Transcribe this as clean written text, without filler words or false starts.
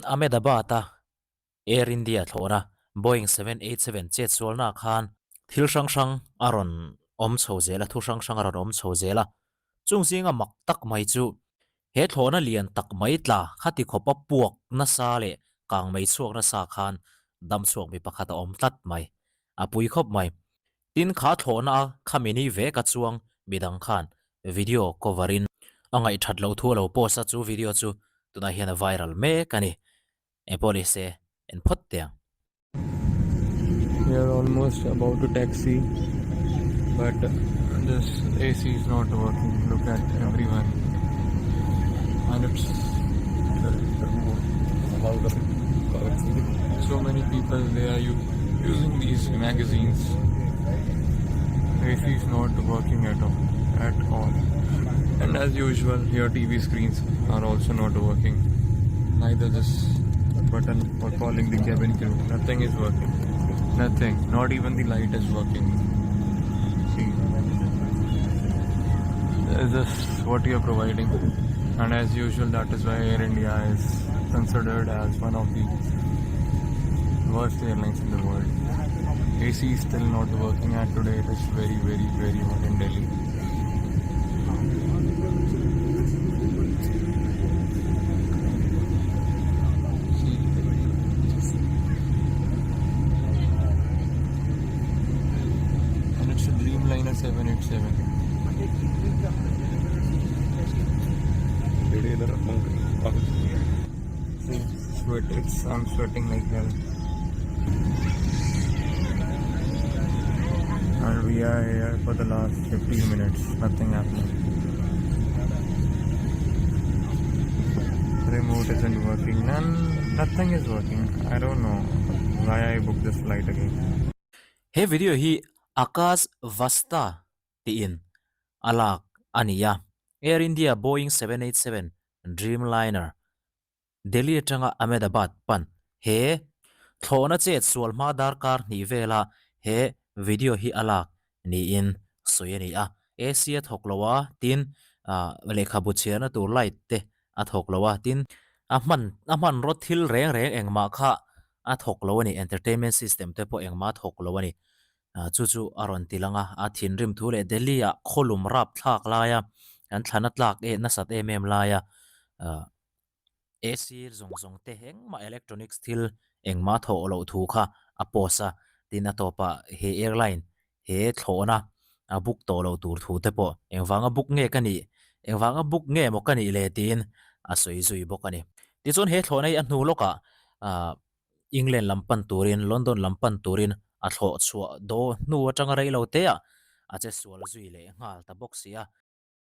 Ahmedabad-a Air India thlawhna Boeing 787 chetsualnaah khan thil hrang hrang a rawn awm chho zel a, thu hrang hrang a rawn awm chho zel a. Chung zinga mak tak mai chu he thlawhna lian tak mai tla khati khawpa puak nasa leh kang mei chhuak nasa khan dam chhuak mi pakhat a awm tlat mai. A pui khawp mai. Tin kha thlawhna a khami ni ve ka chuang midang khan video cover in a ngaihthat loh thu a lo post a chu video chu tunah hian a viral mek a ni. Engpawh ni se en phawt teh ang. We are almost about to taxi but this AC is not working look at everyone and it's so many people they are using these magazines AC is not working at all at all and as usual here TV screens are also not working neither this button for calling the cabin crew nothing is working nothing not even the light is working see is this what you are providing and as usual that is why Air India is considered as one of the worst airlines in the world AC is still not working and today it is very very very hot in Delhi and it's a Dreamliner 787 See, sweat it's I'm sweating like hell and we are here for the last 15 minutes nothing happening remote isn't working none nothing is working I don't know why I booked this flight again He video hi Akash Vasta tiin a lak a ni a. Air India Boeing 787 Dreamliner Delhi atanga Ahmedabad pan he thlawhna chet sual hma darkar hnih vela he video hi a lak niin sawi a ni a. AC a thawk lo a, tin lehkhabu chhiarna tur light te a thawk lo a, tin a hman a hmanraw thil reng reng engmah kha a thawk lo a ni, entertainment system te pawh engmah a thawk lo a ni. Chu chu a rawn ti lang a, a thinrim thu leh Delhi ah khawlum rap thlak laia kan thlana tlak eh nasat em em laia AC zawng zawng te engmah electronics thil engmah thawh loh thu kha a post a, tin a tawpah he airline he thlawhna a book tawh loh tur thu te pawh engvanga book nge ka nih engvanga book nge maw ka nih le tiin a sawi zui bawk a ni. Tichuan he thlawhna hi a hnu lawkah ah England lam pan turin London lam pan turin a thlawh chhuah daw hnu atanga rei lo te ah a che sual zui leh nghal ta bawk si a.